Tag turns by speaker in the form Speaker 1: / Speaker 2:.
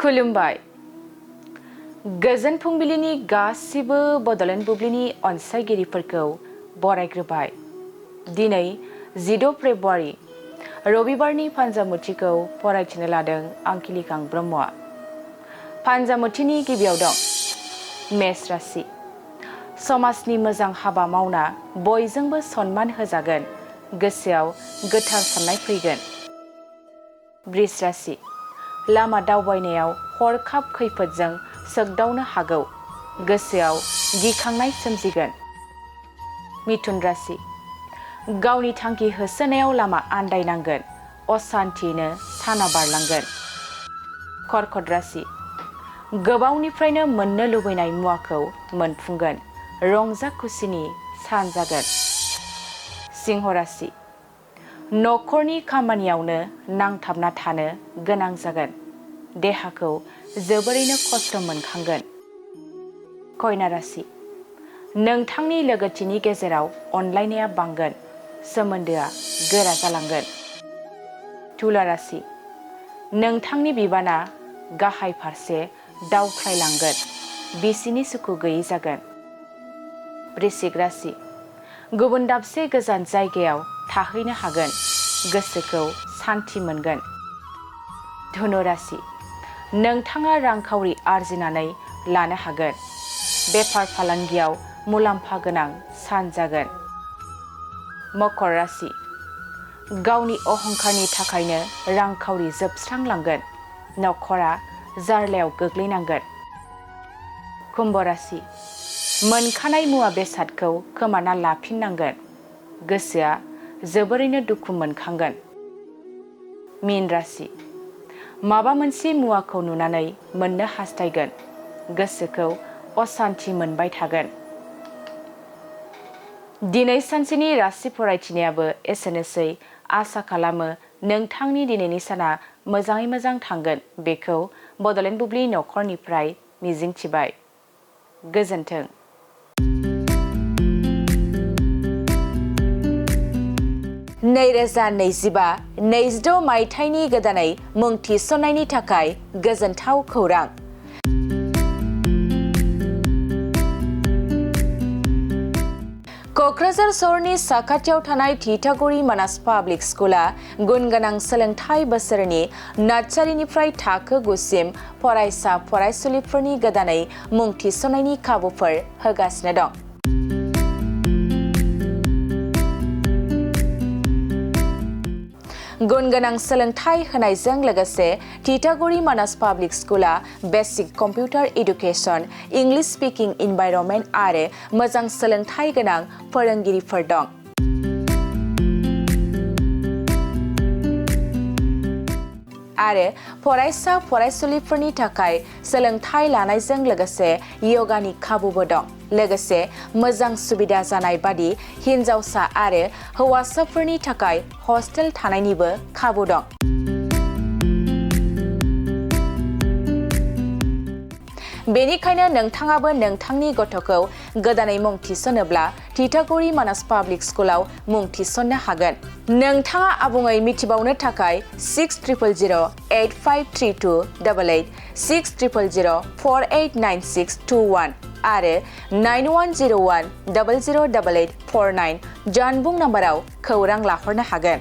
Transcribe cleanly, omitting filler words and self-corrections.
Speaker 1: खुलुमबाय गोजोन फुंबिलिनि गासिबो बड'लेण्ड बुब्लिनि अनसायगिरिफोरखौ बरायग्रोबाय। दिनै 16 फेब्रुवारि रबिबारनि फान्जामुथिखौ फरायथिनो लादों आं खिलिखां ब्रह्मआ। फान्जामुथिनि गिबियाव दं मेष राशि। समाजनि मोजां हाबा मावना बयजोंबो सनमान होजागोन, गोसोआव गोथार साननाय फैगोन। वृष राशि। लामा दावबायनायाव हरखाब खैफोदजों सोगदावनो हागौ, गोसोआव गिखांनाय सोमजिगोन। मिथुन राशि। गावनि थांखि होसोनायाव लामा आन्दायनांगोन, असान्थियैनो साना बारलांगोन। कर्कट राशि। गोबावनिफ्रायनो मोननो लुबैनाय मुवाखौ मोनफुंगोन, रंजा खुसिनि सान जागोन। सिंह राशि। न'खरनि खामानियावनो नांथाबना थानो गोनां जागोन, देहाखौ जोबोरैनो खस्थ' मोनखांगोन। कन्या राशि। नोंथांनि लोगोथिनि गेजेराव अनलायनाया बांगोन, सोमोन्दोआ गोरा जालांगोन। तुला राशि। नोंथांनि बिबाना गाहाय फारसे दावख्लायलांगोन, बिसिनि सुखु गैयै जागोन। वृश्चिक राशि। गुबुन दाबसे गोजान जायगायाव थाहैनो हागोन, गोसोखौ सान्थि मोनगोन। धनु राशि। नोंथाङा रांखावरि आरजिनानै लानो हागोन, बेफार फालांगियाव मुलाम्फा गोनां सान जागोन। मकर राशि। गावनि अहंखारनि थाखायनो रांखावरि जोबस्रांलांगोन, न'खरा जार्लायाव गोग्लैनांगोन। कुम्भ राशि। मोनखानाय मुवा बेसादखौ खोमाना लाफिननांगोन, गोसोआ जोबोरैनो दुखु मोनखांगोन। मीन राशि। माबा मोनसे मुवाखौ नुनानै मोननो हास्थायगोन, गोसोखौ असान्थि मोनबाय थागोन। दिनै सानसेनि राशि फरायथिनायाबो एसेनोसै। आसा खालामो नोंथांनि दिनैनि साना मोजाङै मोजां थांगोन, बेखौ बड'लेण्ड बुब्लि न'खरनिफ्राय मिजिंथिबाय। गोजोन्थों। 2025-26 मायथाइनि गोदानै मुं थिसननायनि थाखाय गोजोनथाव खौरां। क'क्राझार सहरनि साखाथियाव थानाय थिथागुरि मानास पाब्लिक स्कुला गुन गोनां सोलोंथाइ बोसोरनि नार्सारिनिफ्राय थाखो 9 सिम फरायसा फरायसुलिफोरनि गोदानै मुं थिसननायनि खाबुफोर होगासिनो दं। गुन गोनां सोलोंथाइ होनायजों लोगोसे थिथागुरि मानास पाब्लिक स्कुला basic computer education, English speaking environment आरो मोजां सोलोंथाइ गोनां फोरोंगिरिफोर दं। आरो फरायसा फरायसुलिफोरनि थाखाय सोलोंथाइ लानायजों लोगोसे यगानि खाबुबो दं। लोगोसे मोजां सुबिदा जानाय बादि हिन्जावसा आरो हौवासाफोरनि थाखाय हस्टेल थानायनिबो खाबु दं। बेनिखायनो नोंथाङाबो नोंथांनि गथ'खौ गोदानै मुं थिसनोब्ला थिथागुरि मानास पाब्लिक स्कुलाव मुं थिसननो हागोन। नोंथाङा आबुङै मिथिबावनो थाखाय 6000853288, 6000489621 आरो 9101008849 जानबुं नाम्बाराव खौरां लाहरनो हागोन।